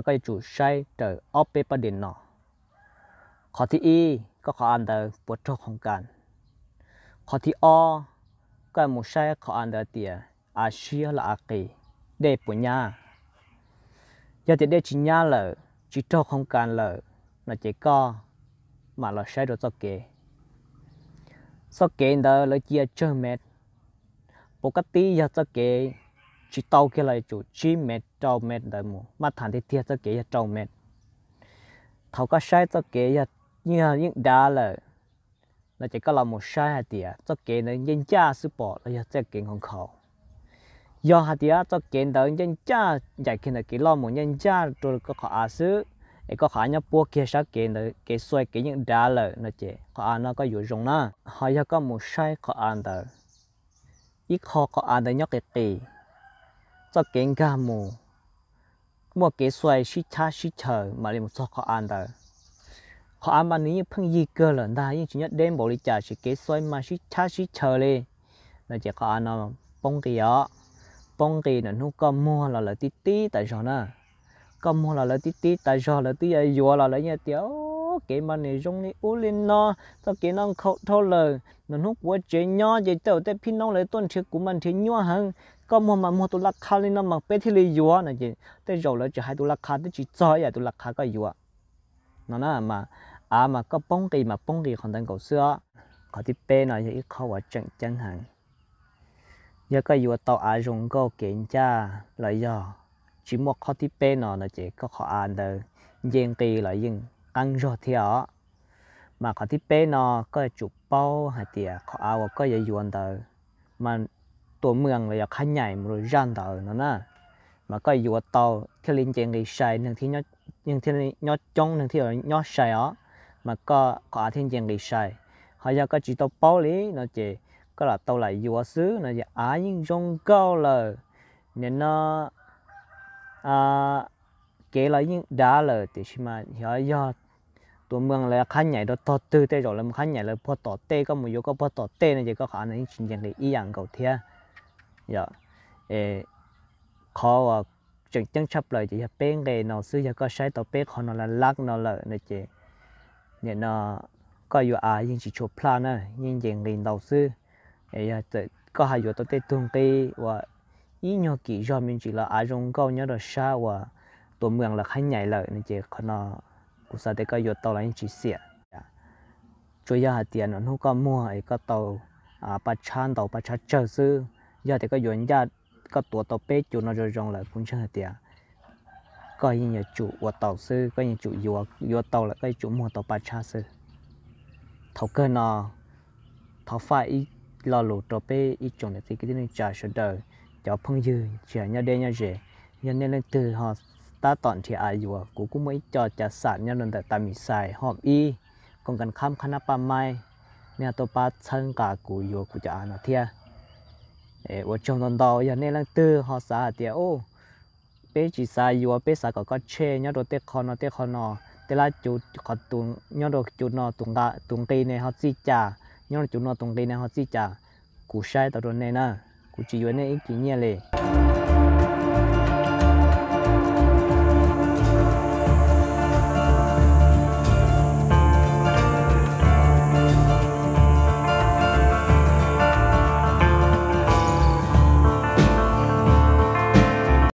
koj yuav tsum saib raws ob peb pab diam no. Qhov thib ib, koj qhov av ntawd puas raug qhov kas. Qhov thib ob, koj mus saib qhov av ntawd tias av siab los av qis, dej puas nyab. Yog tias dej tsis nyab lawm, tsis raug qhov kas lawm no ces koj mam los saib rau txoj kev. Txoj kev ntawd lawv cia tsawg mev, puas kab tib yog txoj kev tsis tau kiag los yuav tsum tsib mev rau mev ntawd mus, maj tham tiag tiag txoj kev yog rau mev. Thaum koj saib txoj kev yog yeej dav lawm no ces koj los mus saib hais tias txoj kev ntawd ncaj ncaj xwb pom los yog txoj kev nkhaus nkhaus. Yog hais tias txoj kev ntawd ncaj ncaj ncaim kiag ntawm kev loj mus ncaj ncaj rau koj qhov av xwb, es koj qhov av nyob puab kiag sab kev ntawd, kev xuas kev yeej dav lawm no ces qhov av no koj yuav zoo na. Ho yog koj mus saib qhov av ntawd, ib qho qhov av ntawd nyob qis qis, txoj kev nkag mus muaj kev xuas sib chab sib chaws mam li mus txog qhov av ntawd. Qhov av mas nws yeej pheej yig kawg lawm ntag, yeej tsis nyob deb npaum li cas, tsis kev xuas mas sib chab sib chaws li no ces qhov av no poob nqis os. Poob nqis, nws hnub koj muag los lawv tib tib tas zog na. Koj muag los lawv tib tib tas zog, lawv twb yuav yuav los lawv yeej tias, kev mas nws zoo li ub li no, txoj kev no nkhaus dhau lawm, nws hnub kuv ua tsev nyob ces tej zaum tej phib noob lawv tuaj nrhiav kuv mas nrhiav nyuaj heev, koj muag mas muag tus laj kha li no mas peb thiaj li yuav no ces tej zaum lawv tsis hais tus laj kha twb tsis txog ib yam tus laj kha koj yuav no na. Mas av mas koj poob nqis mas poob nqis qhov ntawd nkaus xwb os. Qhov thib peb no yog ib qho uas tseem ceeb heev. Yog koj yuav tau av zoo nkauj kev ncaj los yog tsis muaj qhov thib peb no no ces koj qhov av ntawd nce nqis los yeej qeeb zog thiab os. Mas qhov thib peb no koj yuav tsum paub hais tias qhov av uas koj yuav yuav ntawd mas tus mws los yog qhab nyaim mus rau zaj ntawd no na, mas koj yuav tau thiaj li nce nqis sai, neeg thiaj nyob coob, neeg thiaj nyob sai os, mas koj qhov av thiaj nce nqis sai. Ho yog koj tsis tau paub li no ces koj lam tau lam yuav xwb no ces av yeej zoo nkauj lawm, nim no kev los yeej dav lawm tiam sis mas yog, yog tus mws los qhab nyaim rau tog twg, tej zaum lawv mus qhab nyaim lawv pog tom tej, koj mus yuav koj pog tom tej no ces koj qhov av no yeej tsis nce nqis ib yam nkaus thiab. Yog, qhov uas tseem ceeb tshaj plaws ces yog peb nqe no xwb, yog koj saib tau peb qhov no laj laj no lawm no ces nim no koj yuav av yeej tsis tshua plaj na, yeej nce nqis ntau xwb. Yog koj ho yuav tau tej tug nqi uas ib nyuag kim zog me ntsis los av zoo nkauj nyob rau sab uas tus mws los qhab nyaim lawm no ces qhov no kuv xav tias koj yuav tau los yeej tsis xiam. Tsuas yog hais tias nws hnub koj muag es koj tau paj tshab ntau paj tshab tsawg xwb. Yog tias koj yuav ncaj, koj tuav tau peb cuv no zoo zoo lawm kuv ntseeg hais tias koj yeej yuav tsum ua tau xwb, koj yeej tsum yuav, yuav tau lawm koj yeej tsum muag tau paj tshab xwb. Thaum kawg no thov faj ib lo lus rau peb ib tsoom niam txiv kwv tij neej tsa sawv daws, cov phooj ywg tsis hais nyob deb nyob ze, yog nej leej twg ho tab tom nrhiav av yuav, kuv kuj muaj ib co cav xam nyob rau ntawm tas mis xais hom ib, koom kas khab khab nab paj maib, nej ho tuaj pab txhawb nqa kuv yuav kuv cov av no thiab. Ua tsaug ntau ntau, yog nej leej twg ho xav hais tias, peb tsis xav yuav, peb xav kom koj tshem nyob rau tej qho no tej qho no, tej lab cuv qhov, nyob rau cuv no tus nqi ne ho txij cas, nyob rau cuv no tus nqi ne ho txij cas, kuv saib tau rau nej na, kuv tsis yuav nej ib kis nyiaj li.